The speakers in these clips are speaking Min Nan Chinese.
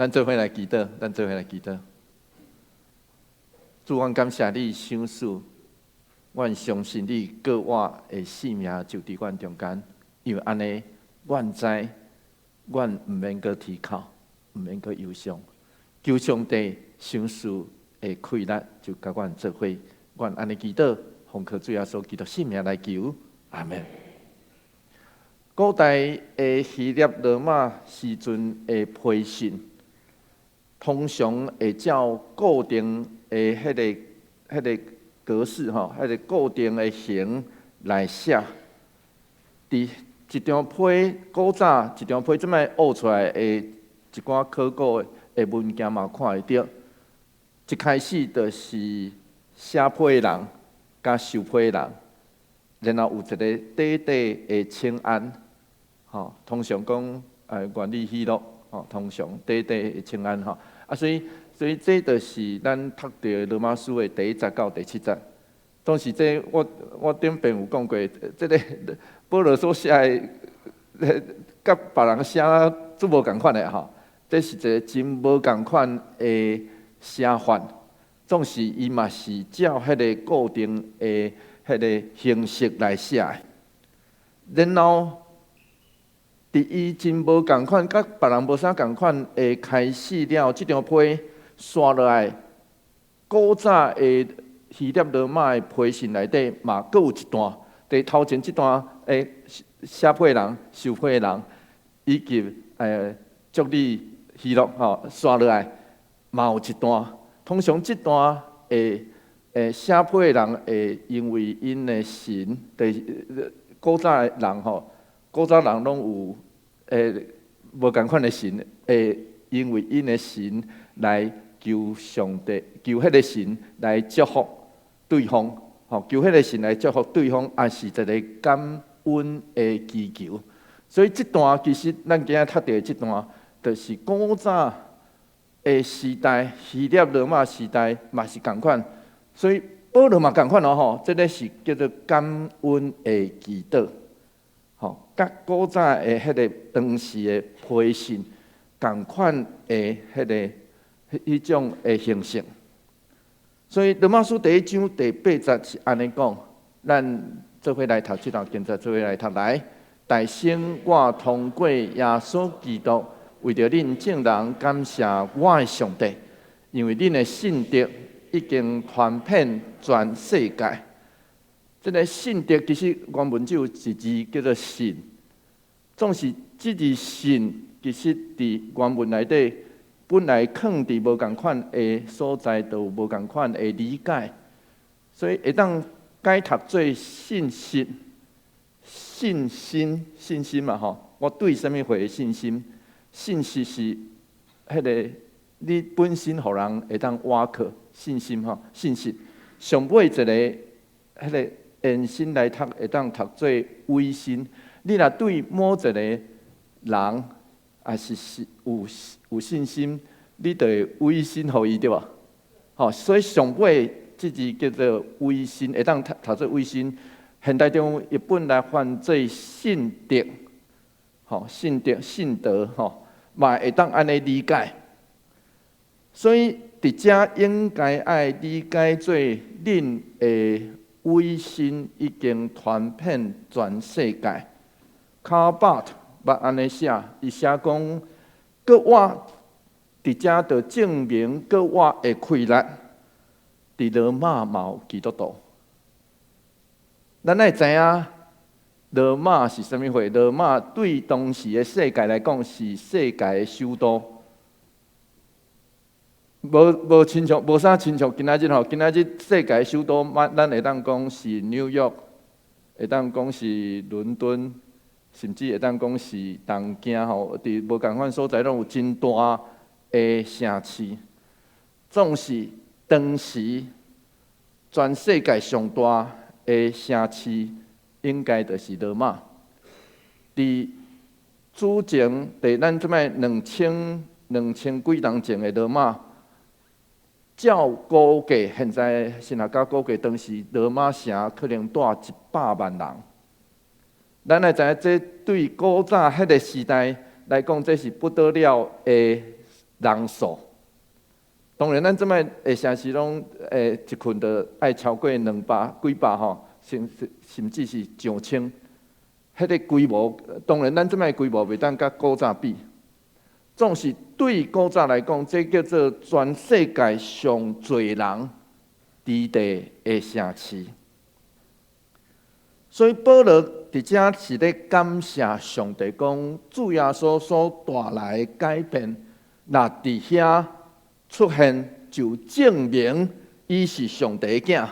咱做伙來祈禱，咱做伙來祈禱。主，阮感謝你賞賜，阮相信你閣我的性命就佇阮中間，因為按呢，阮知阮毋免閣啼哭，毋免閣憂傷。求上帝賞賜的氣力，就佮阮做伙。阮按呢祈禱，奉靠主耶穌基督聖名來求，阿門。古代的希臘羅馬時陣的批信，通常會照固定的彼個格式吼，彼個固定的型來寫。佇一張批古早一張批這擺挖出來的一寡考古的文件嘛，看會著。一開始就是寫批的人佮收批的人，然後有一個短短的請安，吼，通常講願你喜樂，吼，通常短短的請安吼。啊，所以這就是咱讀著羅馬書的第一節到第七節。當時這我頂遍有講過，這个保羅所寫的，佮別人寫足無仝款的吼。這是一个真無仝款的寫法，總是伊嘛是照彼个固定的彼个形式來寫的。然後，佇伊真無仝款，佮別人無啥仝款的開始了，這張批紲落來，古早的希臘羅馬的批信內底嘛，閣有一段，佇頭前這段的寫批人、收批的人，以及祝你喜樂吼，紲落來嘛有一段。通常這段會寫批的人會因為𪜶的神，就是古早的人吼，古早人攏有無仝款的神，會因為𪜶的神來求上帝，求彼个神來祝福對方，吼，求彼个神來祝福對方，也是一个感恩的祈求。所以這段其實咱今仔讀著的這段，就是古早的時代，希臘羅馬時代嘛是仝款，所以保羅嘛仝款哦吼，這个是叫做感恩的祈禱，吼，佮古早的彼个當時的批信仝款的彼種的形式。所以羅馬書第一章第八節是按呢講，咱做伙來讀這段經節，做伙來讀來。大先我通過耶穌基督，為著恁眾人感謝我的上帝，因為恁的信德已經傳遍全世界。這个信德其實原文只有一字叫做信，總是這字信，其實佇原文內底本來囥佇無仝款的所在，就有無仝款的理解，所以會當解讀做信實、信心、信心嘛吼。我對啥物貨的信心？信實是彼个你本身予人會當倚靠信心吼，信實。上尾一个彼个延伸來讀，會當讀做威信。你若對某一个人，也是有信心，你就會威信予伊對無？吼，所以上尾這字叫做威信，會當讀做威信。現代中譯本來翻做信德，吼，信德、信德，吼，嘛會當按呢理解。所以佇遮應該愛理解做恁的威信已經傳遍全世界。卡巴特捌按呢寫，伊寫講，閣我佇遮就證明閣我的氣力，佇羅馬嘛有基督徒。咱愛知影羅馬是啥物貨？羅馬對當時的世界來講是世界的首都。無親像，無啥親像今仔日吼，今仔日世界首都，咱會當講是紐約，會當講是倫敦，甚至會當講是東京吼。佇無仝款所在，攏有真大的城市。總是當時全世界上大的城市，應該就是羅馬。佇主前，佇咱這擺兩千幾年前的羅馬，照估計，現在神學家估計，當時羅馬城可能蹛100萬人。咱來知影，這對古早彼个時代來講，這是不得了的。人數。當然，咱這擺的城市攏一群就愛超過兩百幾百吼，甚至是上千。彼個規模，當然咱這擺規模袂當佮古早比。總是對古早來講，這叫做全世界上濟人佇地的城市。所以保羅佇遮是咧感謝上帝，講主耶穌所帶來的改變，若佇遐出現，就證明伊是上帝的囝。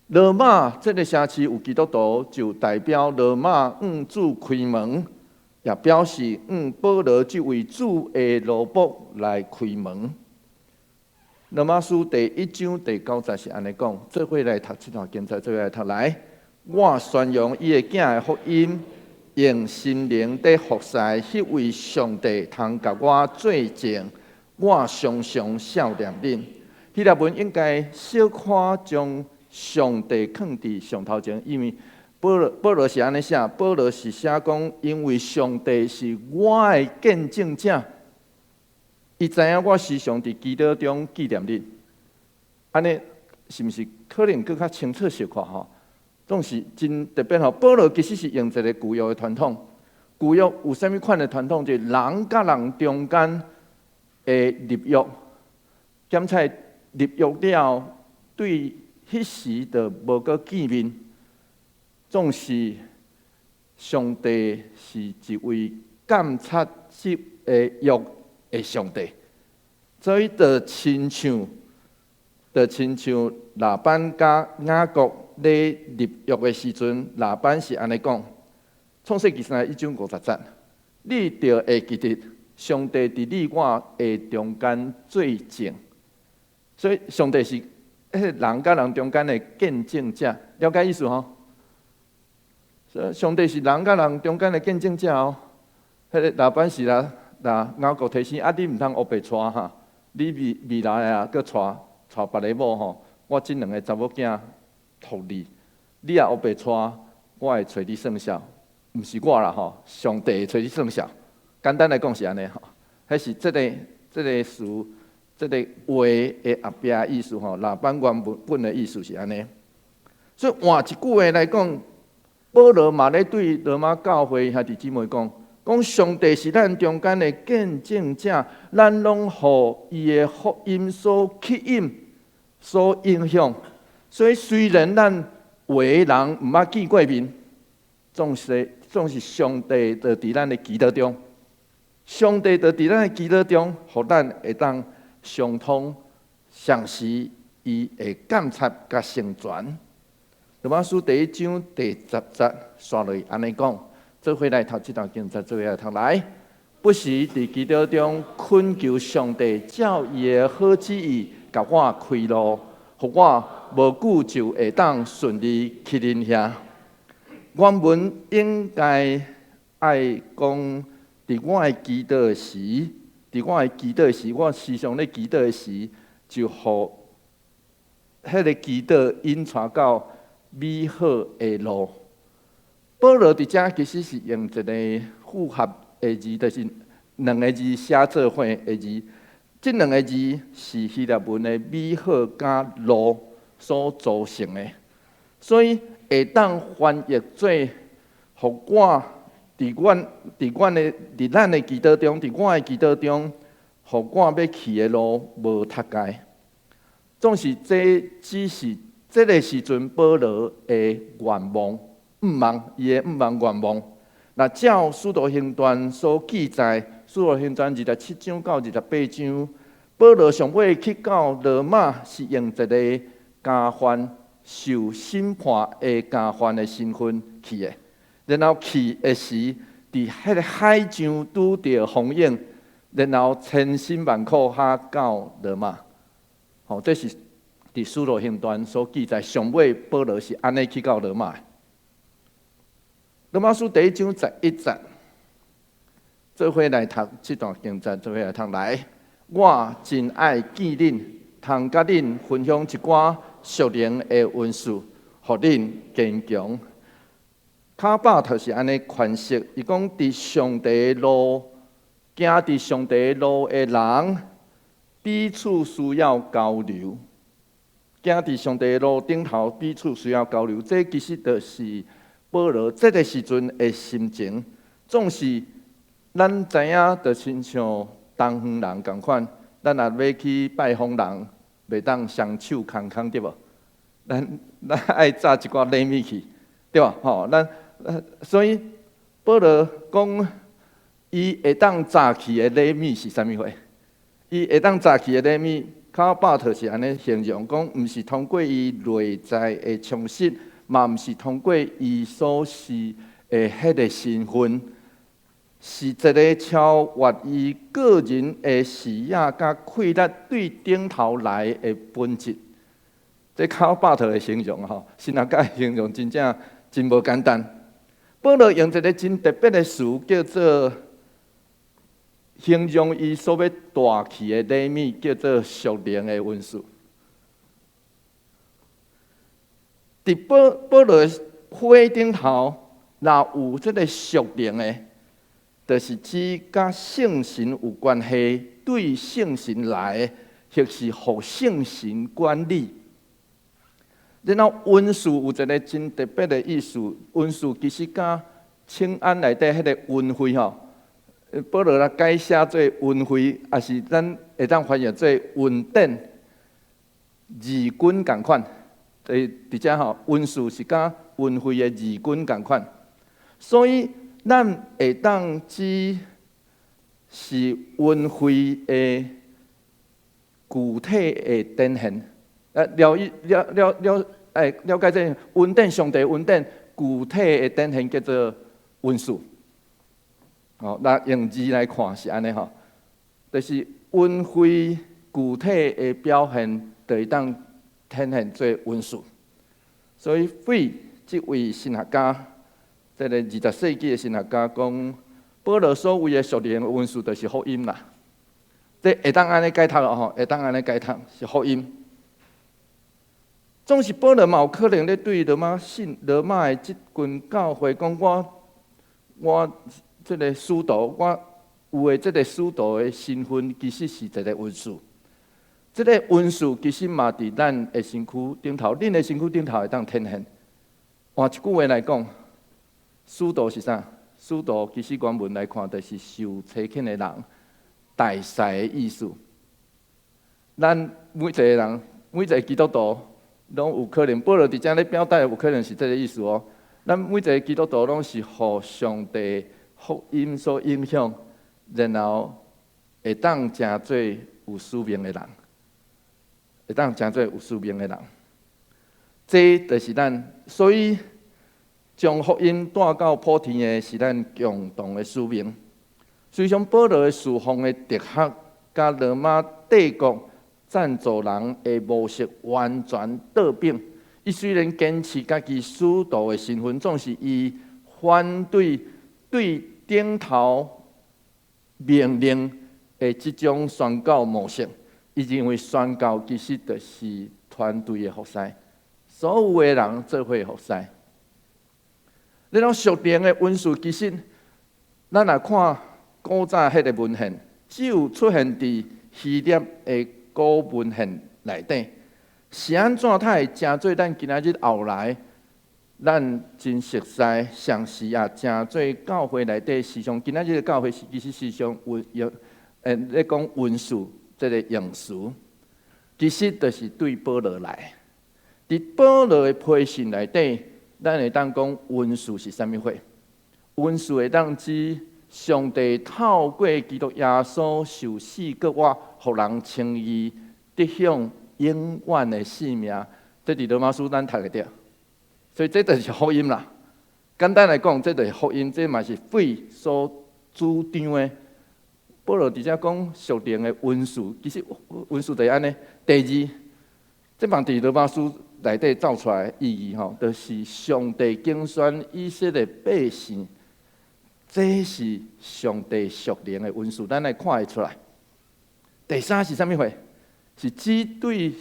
羅馬這个城市有基督徒，就代表羅馬向主開門，也表示向保羅這位主的奴僕來開門。羅馬書第一章第九節是按呢講，做伙來讀這段經節，做伙來讀來。我宣揚伊的囝的福音，用心靈佇服侍彼位上帝，通共我做證。我常常想念恁。希臘文應該小可將上帝囥佇上頭前，因為保羅是按呢寫，保羅是寫講，因為上帝是我的見證者，伊知影我時常佇祈禱中紀念恁。按呢是毋是可能閣較清楚小可吼？總是真特別吼。保羅其實是用一個舊約的傳統，舊約有啥物款的傳統？就是人佮人中間的立約，檢查立約了，對彼時就無閣見面。總是上帝是一位監察這个約的上帝，所以就親像拉班佮雅各咧立約的時陣，拉班是按呢講：創世記31章50節，你著會記得上帝佇你我的中間做證，所以上帝是彼个人佮人中間的見證者，了解意思吼？上帝是人佮人中間的見證者哦。彼个拉班是啦，若雅各提醒啊，你毋通烏白娶哈，你未來啊，閣娶別个某吼，我這兩个查某囝予你，你若烏白娶，我會揣你算數，毋是我啦吼，上帝會揣你算數。簡單來講是按呢吼，彼是這個詞，這个話的後壁意思吼，拉班原本的意思是按呢。所以換一句話來講，保羅嘛咧對羅馬教會兄弟姊妹講，講上帝是咱中間的見證者，咱攏予伊的福音所吸引、所影響。所以雖然咱有的人毋捌見過面，總是上帝就佇咱的祈禱中，上帝就佇咱的祈禱中，予咱會當相通，相時伊會監察佮成全。羅馬書第一章第十節，煞落按呢講，做伙來讀這段經節，做伙來讀來。不時佇祈禱中懇求上帝，照伊的好旨意，共我開路，予我無久就會當順利去恁遐。原文應該愛講，佇我的祈禱時，我時常咧祈禱時，就予彼个祈禱引帶到美好的路。保羅佇遮其實是用一个複合的字，就是兩个字寫做伙的字。這兩个字是希臘文的美好佮路所組成的，所以會當翻譯做，予我佇咱的祈禱中，佇我的祈禱中，予我欲去的路無窒礙。總是這只是這个時陣保羅的願望，向望，伊的向望願望。若照《使徒行傳》所記載，《使徒行傳》27章到28章，保羅上尾去到羅馬，是用一个監犯受審判的監犯的身份去的。然後去的時，佇彼个海上拄著風湧，然後千辛萬苦才到羅馬。吼，這是佇《使徒行傳》所記載，上尾保羅是按呢去到羅馬。羅馬書第一章11節，做伙來讀這段經節，做伙來讀來。我真愛見恁，通佮恁分享一寡屬靈的恩賜，予恁堅強。卡巴特是按呢詮釋，伊講佇上帝的路行佇上帝路的人，彼此需要交流。行佇上帝路頂頭，彼此需要交流。這其實就是保羅這个時陣的心情。總是咱知影，就親像東方人仝款，咱若欲去拜訪人，袂當雙手空空對無？咱愛紮一寡禮物去，對無？吼，咱所以保羅講，伊會當紮去的禮物是啥物貨？伊會當紮去的禮物，卡爾巴特是按呢形容講，毋是通過伊內在的充實，嘛毋是通過伊所是的彼个身份，是一个超越伊個人的視野佮氣力對頂頭來的本質。這卡爾巴特的形容吼，神學家的形容真正真無簡單。保羅用一个真特別的詞，叫做形容伊所欲帶去的禮物，叫做屬靈的恩賜。佇保羅火頂頭，若有這个屬靈的，就是指佮聖神有關係，對聖神來的，或是予聖神管理。然後恩賜有一个真特別的意思，恩賜其實佮請安內底彼个恩惠吼。保羅來改寫做恩惠，抑是咱會當翻譯做恩典，字根仝款。佇遮吼，恩賜是佮恩惠的字根仝款，所以咱會當指是恩惠的具體的展現。了了了了，了解這恩典，上帝恩典具體的展現叫做恩賜。哦，那用字來看是按呢吼，就是恩惠具體的表現，就會當展現做恩賜。所以，費這位神學家，這个20世紀的神學家講，保羅所謂的屬靈的恩賜，就是福音啦。這會當按呢解讀吼，會當按呢解讀是福音。總是保羅嘛有可能咧對羅馬信羅馬的這群教會講，我這个使徒，我有的這个使徒的身份，其實是一個恩賜。這个恩賜其實嘛佇咱的身軀頂頭，恁的身軀頂頭會當展現。換一句話來講，使徒是啥？使徒其實原文來看，就是受差遣的人，大使的意思。咱每一个人，每一个基督徒，攏有可能，保羅佇遮咧表達，有可能是這个意思哦。咱每一个基督徒攏是予上帝福音所影響，然後會當成做有使命的人，會當成做有使命的人。這就是咱，所以將福音帶到普天的是咱共同的使命。隨從保羅的侍奉的哲學，佮羅馬帝國贊助人的模式完全倒反。伊雖然堅持家己使徒的身份，總是伊反對對頂頭命令的這種宣教模式。伊認為宣教其實就是團隊的服侍，所有的人做伙服侍。這種屬靈的恩賜，其實咱若看古早彼个文獻，只有出現佇希臘的古文獻內底。是按怎才會成做咱今仔日後來，咱真熟悉，同時也成做教會內底時常，今仔日的教會是其實時常有用，咧講恩賜這个用詞，其實就是對保羅來。佇保羅的批信內底，咱會當講恩賜是啥物貨？恩賜會當指上帝透過基督耶穌受死復活，予人稱義，得享永遠的性命。這佇羅馬書咱讀會著，所以這就是福音啦。簡單來講，這就是福音，這嘛是費所主張的。保羅佇遮講屬靈的恩賜，其實恩賜就是按呢。第二，這嘛佇羅馬書內底走出來的意義吼，就是上帝揀選以色列百姓，這是上帝屬靈的恩賜，咱來看會出來。第三是啥物貨？是指對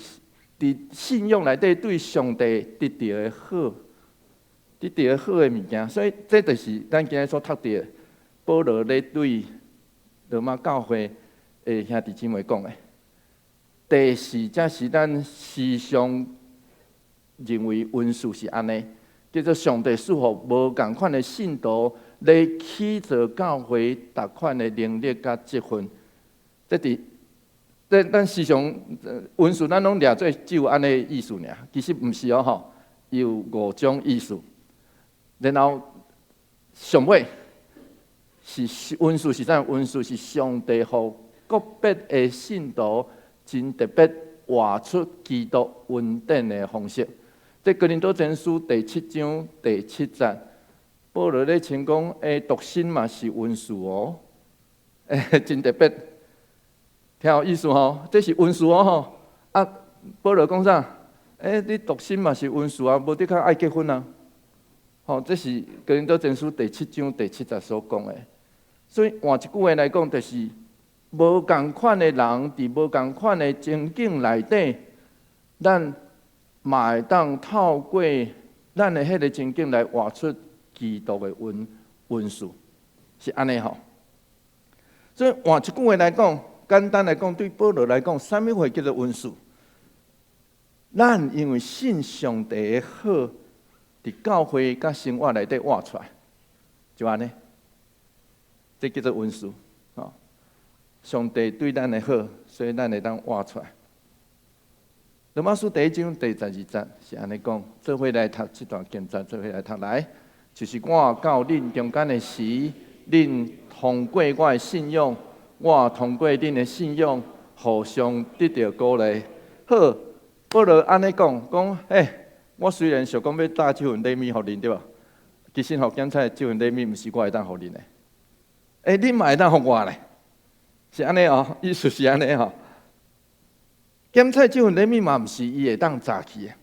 佇信仰內底對上帝得著的好，得著的好的物件。所以這就是咱今日所讀著的，保羅咧對羅馬教會的兄弟姊妹講的。第四才是咱時常認為恩賜是按呢，叫做上帝賜予無仝款的信徒來起造教會逐款的能力佮職份。這佇這咱時常恩賜，咱攏掠做只有按呢意思爾，其實毋是哦吼，有五種意思。然後上尾是恩賜是啥？恩賜是上帝予個別的信徒真特別活出基督恩典的方式。這哥林多前書第七章第七節，保羅咧稱講，獨身嘛是恩賜哦，真特別，聽有意思吼？這是恩賜哦吼。啊，保羅講啥？你獨身嘛是恩賜啊，無的確愛結婚啊。吼，這是哥林多前書第七章第七節所講的。所以換一句話來講，就是無仝款的人，佇無仝款的情景內底，咱嘛會當透過咱的彼个情景來活出基督的恩賜，是按呢吼。所以換一句話來講，簡單來講，對保羅來講，啥物貨叫做恩賜？咱因為信上帝的好，佇教會佮生活內底活出來，就按呢，這叫做恩賜。吼，上帝對咱的好，所以咱會當活出來。羅馬書第一章第十二節是按呢講，做伙來讀這段經節，做伙來讀來，就是我到恁中間的時，恁通過我的信仰，我通過恁的信仰，互相得著鼓勵。好，保羅按呢講，講，我雖然想講欲帶這份禮物予恁，對無？其實吼，檢查這份禮物毋是我會當予恁的，恁嘛會當予我咧，是按呢哦，意思是按呢吼。檢採這份禮物嘛，毋是伊會當詐去的，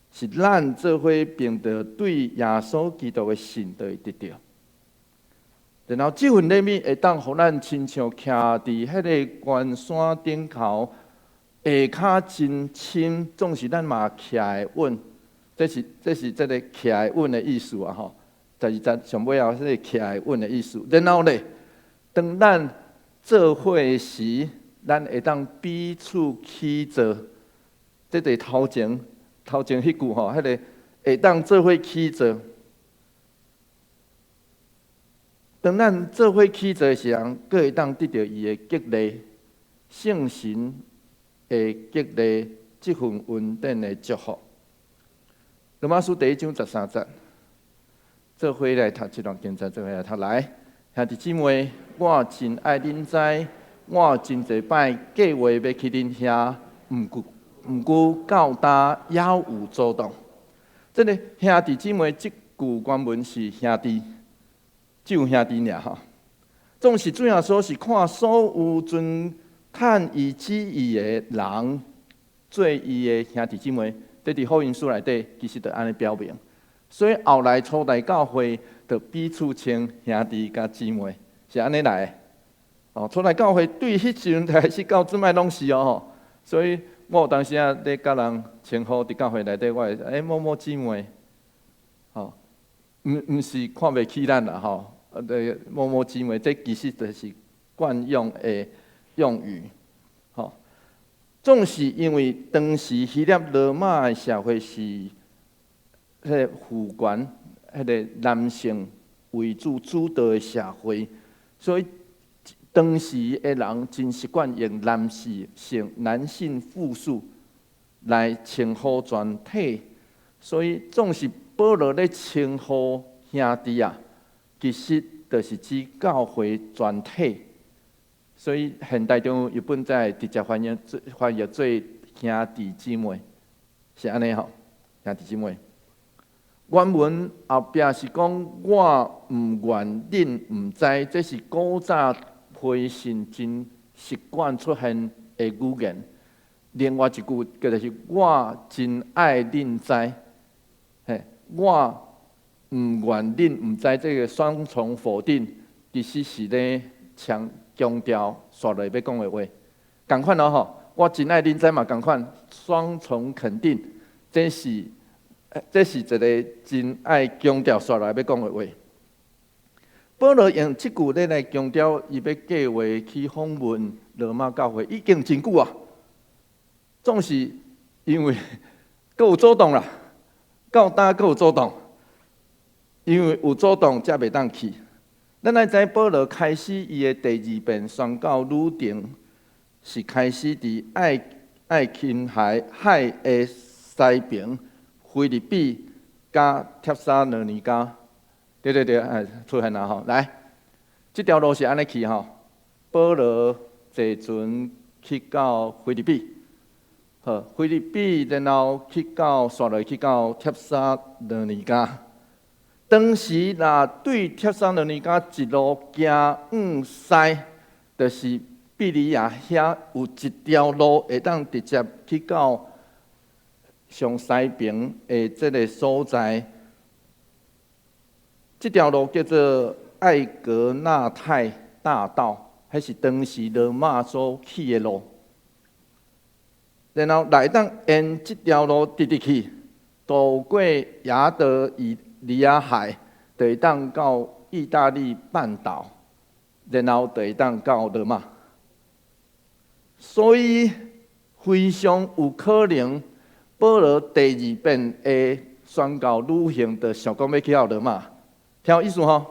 是咱做伙憑著對耶穌基督的信就會得著。然後這份禮物會當予咱親像徛佇彼个懸山頂頭，下跤真深，總是咱嘛徛會穩。這是這个徛會穩的意思啊！吼，十二節上尾後這个徛會穩的意思。然後咧，當咱做伙時，咱會當彼此起造。這個頭前彼句吼，彼个會當做伙起造。當咱做伙起造的時陣，閣會當得著伊的激勵，聖神的激勵，這份恩典的祝福。羅馬書第一章十三節，做伙來讀這段經節，做伙來讀來。兄弟姊妹，我真愛恁知，我真濟擺計劃欲去恁遐，毋過到今猶有阻擋。這个兄弟姊妹，這句原文是兄弟，只有兄弟爾吼。總是主耶穌是看所有遵趁伊旨意的人做伊的兄弟姊妹，這佇福音書內底其實就按呢表明。所以後來初代教會就彼此稱兄弟佮姊妹，是按呢來的。哦，初代教會對彼時陣開始到這擺攏是哦。所以我有當時仔咧佮人稱呼佇教會內底，我會某某姊妹，吼，毋是看袂起咱啦吼，對某某姊妹，這其實就是慣用的用語，吼。總是因為當時希臘羅馬的社會是彼个父權、彼个男性為主主導的社會，所以當時的人真習慣用男性複數來稱呼全體，所以總是保羅咧稱呼兄弟啊，其實就是指教會全體。所以現代中譯本才會直接翻譯做兄弟姊妹，是按呢吼，兄弟姊妹。原文後壁是講我毋願恁毋知，這是古早回信真習慣出現的語言。另外一句叫做是我真愛恁知，嘿，我毋願恁毋知，這个雙重否定，其實是咧強調紲落欲講的話。仝款哦吼，我真愛恁知嘛，仝款雙重肯定，這是一个真愛強調紲落欲講的話。保羅用這句咧來強調，伊欲計劃去訪問羅馬教會已經真久啊。總是因為閣有阻擋啦，到今閣有阻擋，因為有阻擋才袂當去。咱來知保羅開始伊的第二遍宣教旅程，是開始佇愛琴海海的西爿腓立比佮帖撒羅尼迦。對對對，哎，出現啦吼！來，這條路是按呢去吼。保羅坐船去到腓立比，好，腓立比，然後去到紲落去到帖撒羅尼迦。當時若對帖撒羅尼迦一路行往西，就是庇哩亞遐有一條路會當直接去到上西爿的這个所在。這條路叫做艾格納泰大道，彼是當時羅馬所起的路。然後來當沿這條路直直去，渡過亞得里亞海，就會當到意大利半島，然後就會當到羅馬。所以非常有可能，保羅第二遍的宣教旅行，就想講欲去到羅馬。聽有意思吼？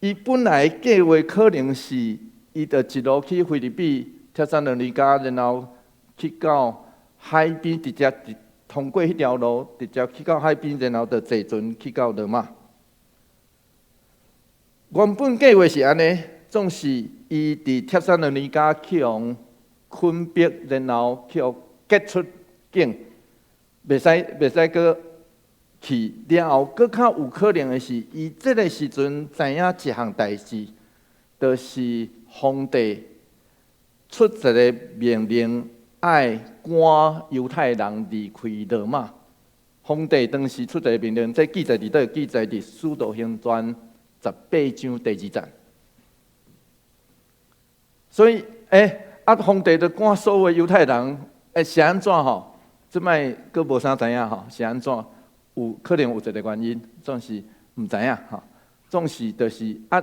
伊本來計劃可能是，伊就一路去腓立比、帖撒羅尼迦，然後去到海邊，直接通過彼條路，直接去到海邊，然後就坐船去到羅馬。原本計劃是按呢，總是伊佇帖撒羅尼迦去予困迫，然後去予趕出境，袂使閣去了後，閣較有可能的是，伊這个時陣知影一項代誌，就是皇帝出一个命令，愛趕猶太人離開羅馬。皇帝當時出一个命令，這記載佇佗？記載佇《使徒行傳》18章第二節。所以，啊，皇帝就趕所有猶太人，是按怎吼？這擺閣無啥知影吼，是按怎？有可能有一个原因，總是毋知影吼。總是就是啊，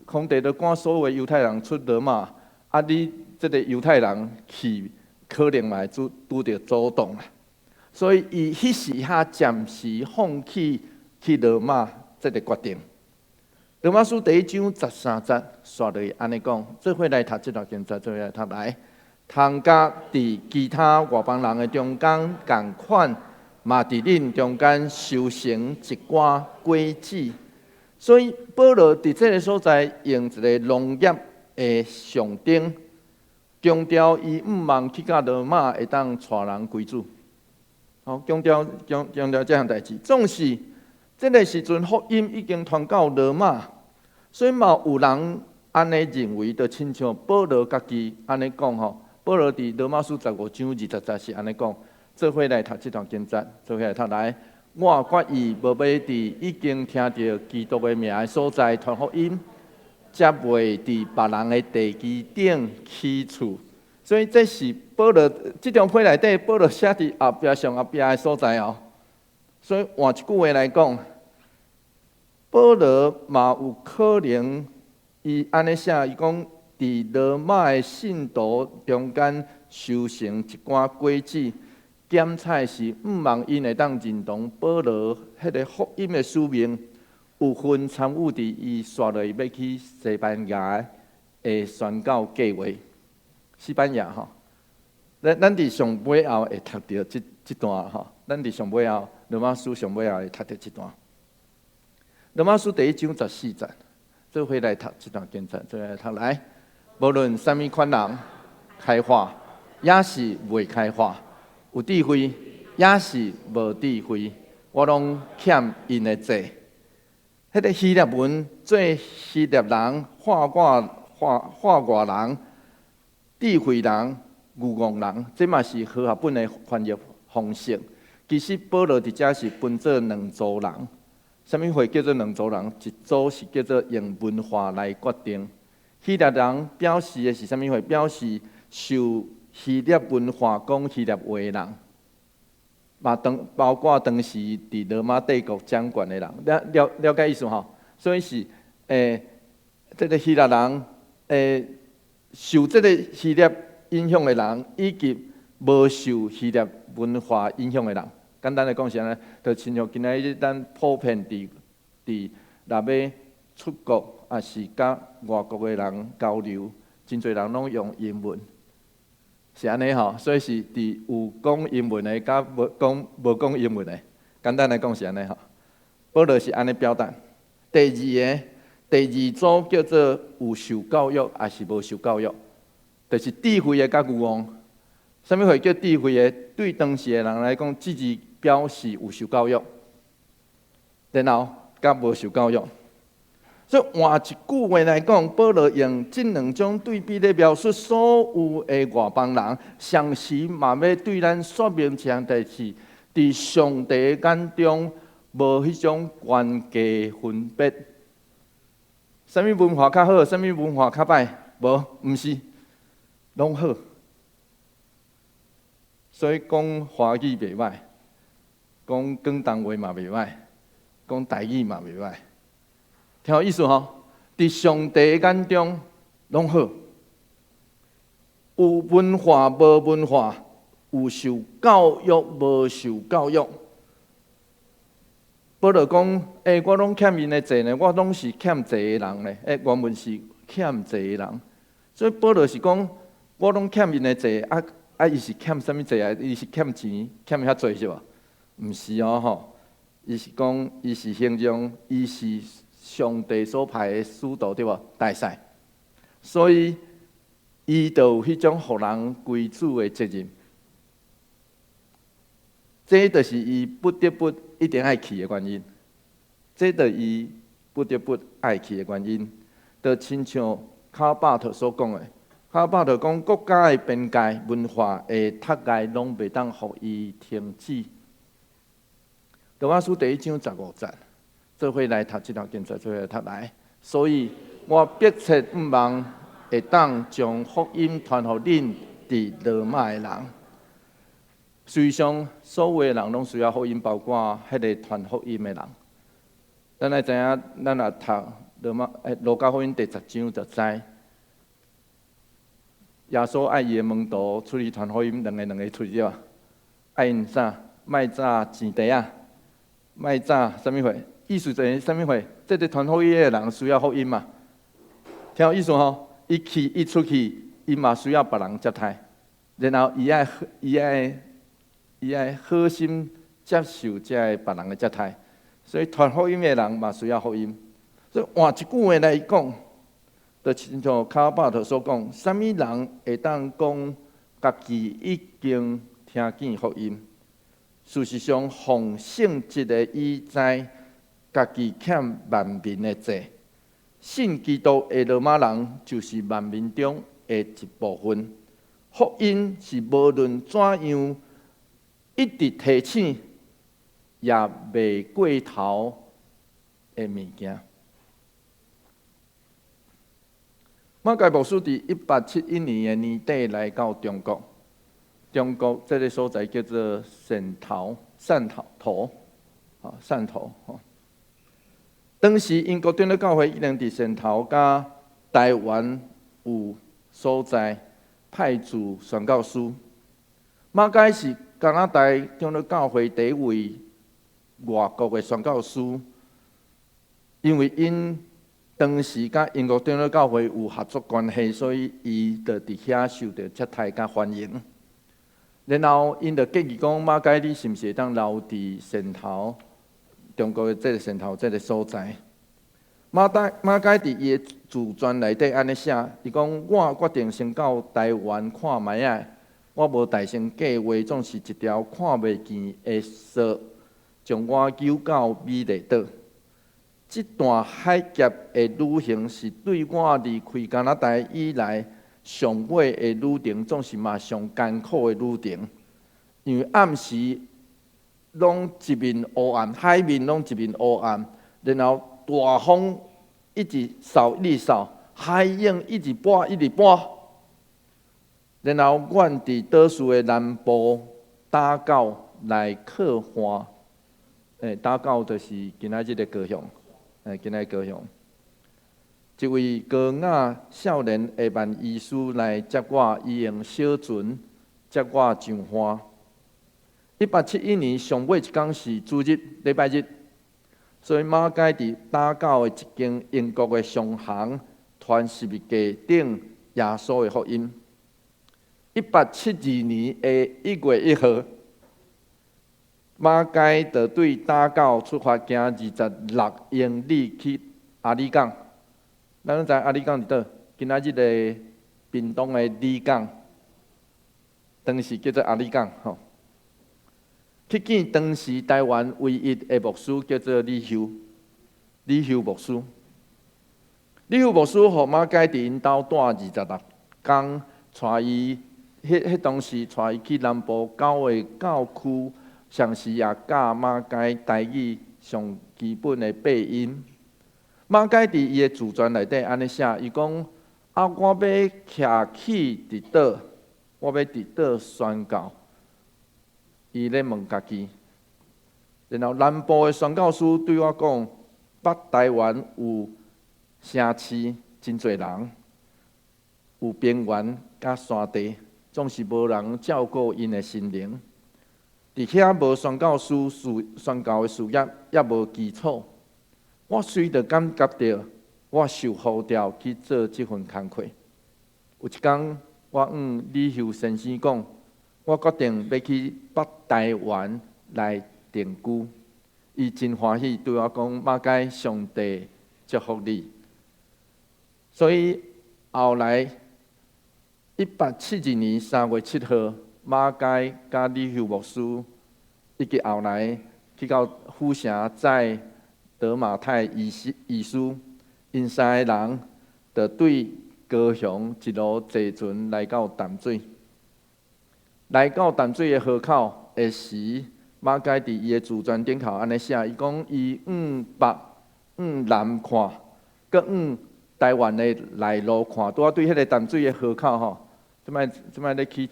皇帝就趕所有猶太人出羅馬，啊，你這个猶太人去，可能嘛會拄著阻擋啦。所以，伊彼時遐暫時放棄去羅馬這个決定。羅馬書第一章十三節，紲落去按呢講，做伙來讀這段經節，做伙來讀來。通佮佇其他外邦人的中間仝款，嘛佇恁中間收成一寡果子。所以保羅佇這个所在用一个農業的象徵，強調伊向望去到羅馬會當帶人歸主。好，強調這項代誌。總是這个時陣福音已經傳到羅馬，所以嘛有人按呢認為，就親像保羅家己按呢講吼。保羅佇羅馬書15章20節是按呢講，做伙來讀這段經節，做伙來讀來。我決意無欲佇已經聽著基督的名的所在傳福音，才袂佇別人的地基頂起厝。所以這是保羅這張批內底，保羅寫佇後壁上後壁的所在哦。所以換一句話來講，保羅嘛有可能伊按呢寫，伊講佇羅馬的信徒中間收成一寡果子，檢採是向望𪜶會當認同保羅彼个福音的使命，有份參與佇伊紲落欲去西班牙的宣教計劃。西班牙吼，咱佇上尾後會讀著這段吼，咱佇上尾後羅馬書上尾後會讀著這段。羅馬書第一章十四節，做伙來讀這段經節，做伙來讀來。無論啥物款人開化，抑是未開化，有智慧，抑是無智慧，我攏欠𪜶的債。彼个希臘文做希臘人、化外人、智慧人、愚戇人，這嘛是和合本的翻譯方式。其實保羅佇遮是分做兩組人。啥物會叫做兩組人？一組是叫做用文化來決定。希臘人表示的是啥物貨？表示受希臘文化講希臘話的人，嘛當包括當時佇羅馬帝國掌權的人，了解意思吼？所以是這个希臘人，受這个希臘影響的人，以及無受希臘文化影響的人。簡單來講是按呢，就親像今仔日咱普遍佇若欲出國，抑是佮外國的人交流，真濟人攏用英文，是按呢吼。所以是佇有講英文的，佮無講英文的，簡單來講是按呢吼。保羅是按呢表達。第二个，第二組叫做有受教育，抑是無受教育，就是智慧的佮愚戇。啥物貨叫智慧的？對當時的人來講，這字表示有受教育，然後佮無受教育。所以換一句話來講，保羅用這兩種對比來描述所有的外邦人，同時嘛欲對咱說明一項代誌，佇上帝眼中無彼種懸低分別。啥物文化較好，啥物文化較歹？無，毋是，攏好。所以講華語袂䆀，講廣東話嘛袂䆀，講台語嘛袂䆀。聽有意思吼？佇上帝眼中攏好，有文化無文化，有受教育無受教育。保羅講：欸，我攏欠𪜶的債呢，我攏是欠債的人呢。欸，原文是欠債的人，所以保羅是講，我攏欠𪜶的債，啊啊，伊是欠啥物債啊？伊是欠錢，欠遐濟是無？毋是哦吼，伊是講，伊是形容，伊是上帝所派的使徒對無？大使，所以伊就有彼種予人歸主的責任。這就是伊不得不一定愛去的原因。這就是伊不得不愛去的原因。就親像卡巴特所講的，卡巴特講國家的邊界、文化的窒礙，攏袂當予伊停止。羅馬書第一章十五節。做伙來讀這段經節，做伙來讀來。所以我迫切向望會當將福音傳予恁佇羅馬的人。事實上，所有的人攏需要福音，包括彼个傳福音的人。咱愛知影，咱若讀羅馬欸路加福音第十章就知，耶穌愛伊的門徒出去傳福音，兩个兩个出去對無？愛𪜶啥？莫紮錢袋仔，莫紮啥物貨？意思就是啥物貨？這个傳福音的人需要福音嘛？聽有意思吼？伊去，伊出去，伊嘛需要別人接待，然後伊愛好心接受這个別人的接待，所以傳福音的人嘛需要福音。所以換一句話來講，就親像卡巴特所講，啥物人會當講家己已經聽見福音？事實上，奉聖職的伊知家己欠萬民的債，信基督的羅馬人就是萬民中的一部分。福音是無論怎樣一直提醒，也袂過頭的物件。馬偕牧師佇1871年的年底來到中國，中國這个所在叫做汕頭，汕頭頭，啊，汕頭。當時英國長老教會已經佇汕頭佮台灣有所在派駐宣教師。馬偕是加拿大長老教會第一位外國的宣教師，因為𪜶當時佮英國長老教會有合作關係，所以伊就佇遐受著接待佮歡迎。然後𪜶就建議講，馬偕你是毋是會當留佇汕頭？中國的這个汕頭這个所在，馬偕佇伊的自傳內底按呢寫，伊講我決定先到台灣看覓仔，我無大成計劃，總是一條看袂見的索，將我揪到美麗島。這段海峽的旅行是對我離開加拿大以來上尾的旅程，總是嘛上艱苦的旅程，因為暗時攏一面烏暗，海面攏一面烏暗，然後大風一直掃一直掃，海湧一直撥一直撥，然後阮佇島嶼的南部打到來靠岸，欸，打到就是今仔日的高雄，欸，今仔高雄。一位高雅少年的萬醫師來接我，伊用小船接我上岸。1871年上尾一工是主日，禮拜日，所以馬偕佇打狗的一間英國的商行傳十字架頂耶穌的福音。1872年的1月1號，馬偕就對打狗出發，行26英里去阿里港。咱攏知阿里港佇佗？今仔日的屏東的里港，當時叫做阿里港吼。去見當時台灣唯一的牧師，叫做李休，李休牧師。李休牧師予馬偕佇𪜶兜蹛26工，帶伊，彼彼當時帶伊去南部九個教區，同時也教馬偕台語上基本的八音。馬偕佇伊的自傳內底按呢寫，伊講：啊，我欲徛起佇佗，我欲佇佗宣教。伊咧問家己，然後南部的宣教師對我講，北台灣有城市真濟人，有平原佮山地，總是無人照顧𪜶的心靈。佇遐無宣教師事宣教的事業，也無基礎。我隨著感覺著，我受呼召去做這份工課。有一工，我向李秀先生講，我決定欲去北台灣來定居。伊真歡喜對我講：馬偕，上帝祝福你。所以後來，1872年3月7號，馬偕佮李秀牧師以及後來去到府城載德馬泰醫師，醫師，𪜶三个人就對高雄一路坐船來到淡水。來到淡水的河口的時，馬偕佇伊的自傳頂頭按呢寫，伊講伊往北往南看，閣往台灣的內陸看，拄仔對彼个淡水的河口吼，這擺這擺咧起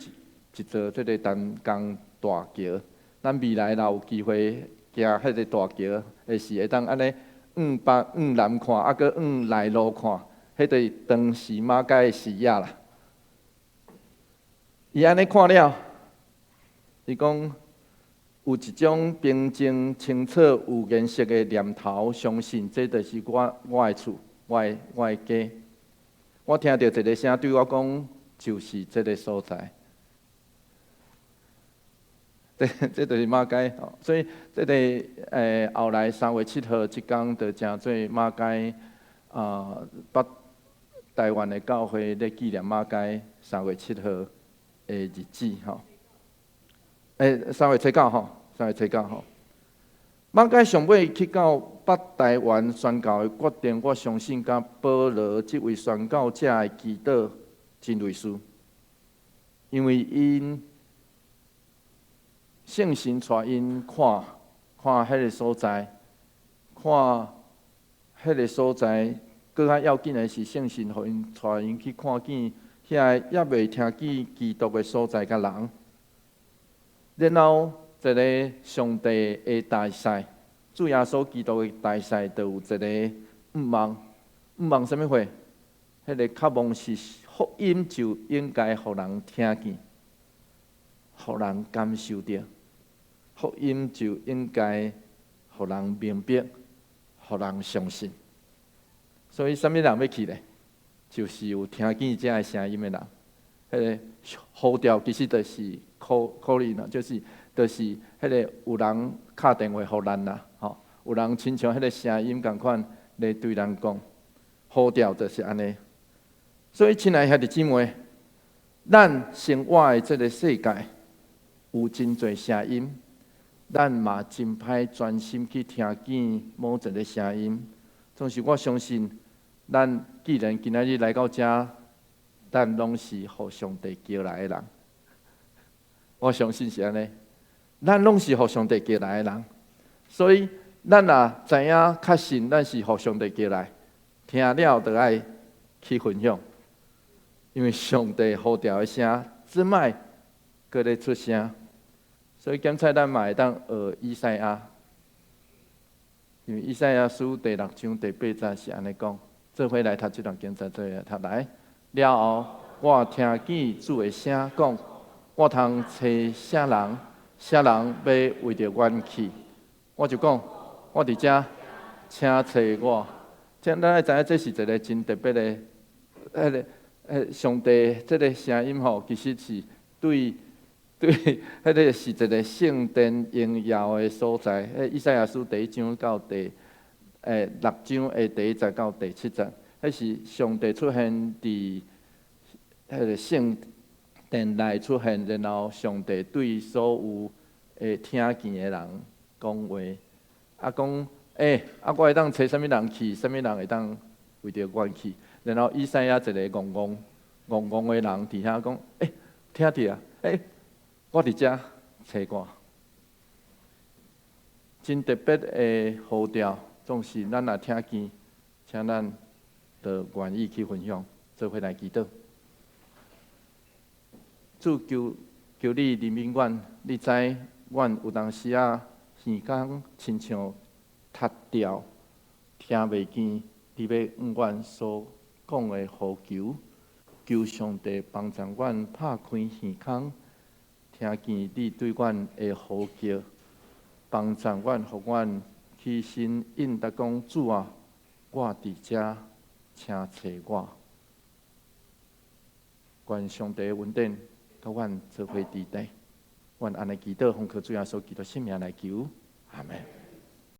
一座這个淡江大橋，咱未來若有機會行彼个大橋的時，會當按呢往北往南看，啊閣往內陸看，彼就是當時馬偕的視野啦。伊按呢看了，伊講有一種平靜、清楚、有顏色的念頭，相信這就是我我的厝，我的我的家。我聽著一个聲對我講，就是這个所在。這這就是馬偕，所以這个後來3月7號這工就成做馬偕啊北台灣的教會咧紀念馬偕三月七號的日子吼。3月初九吼，三月初九吼。馬偕上尾去到北台灣宣教的決定，我相信佮保羅這位宣教者的祈禱真類似，因為𪜶聖神帶𪜶看看彼个所在，看彼个所在，閣較要緊的是聖神予𪜶帶𪜶去看見遐個猶未聽見基督的所在佮人，然後一个上帝的大使，主耶穌基督的大使，就有一个向望，向望啥物貨？彼个渴望是福音就應該予人聽見，予人感受著。福音就應該予人明白，予人相信。所以，啥物人欲去咧？就是有聽見這个聲音的人。彼个呼召其實就是可可能啦，就是就是彼个有人敲電話予咱啦，吼，有人親像彼个聲音仝款咧對咱講，呼召就是按呢。所以，親愛兄弟姊妹，咱生活的這个世界有真濟聲音，咱嘛真歹專心去聽見某一个聲音。總是我相信，咱既然今仔日來到遮，咱攏是予上帝召來的人。我相信是按呢，咱攏是予上帝召來的人。所以，咱若知影確信咱是予上帝召來，聽了就愛去分享，因為上帝呼召的聲，這擺閣咧出聲。所以檢採咱嘛會當學以賽亞，因為以賽亞書第六章第八節是按呢講。做伙來讀這段經節，做伙來讀來。了後，我聽見主的聲講：我通揣啥人？啥人欲為著阮去？我就講：我佇遮，請揣我。這咱愛知影，這是一個真特別的，彼个上帝這个聲音吼，其實是對對，彼个是一個聖殿榮耀的所在。彼以賽亞書第一章到第六章的第一節到第七節，彼是上帝出現佇彼个聖殿內出現，然後上帝對所有會聽見的人講話，啊講，啊我會當揣啥物人去，啥物人會當為著阮去？然後以賽亞一个戇戇戇戇的人佇遐講，聽著啊，我佇遮，揣我。真特別的呼召，總是咱若聽見，請咱就願意去分享，做伙來祈禱。主，求求你憐憫阮，你知阮有當時仔耳孔親像窒掉，聽袂見你欲向阮所講的呼求。求上帝幫助阮拍開耳孔，聽見你對阮的呼叫，幫助阮，予阮起身應答講：主啊，我佇遮，請揣我。願上帝的恩典佮阮做伙佇底，阮按呢祈禱，奉靠主耶穌基督聖名來求，阿門。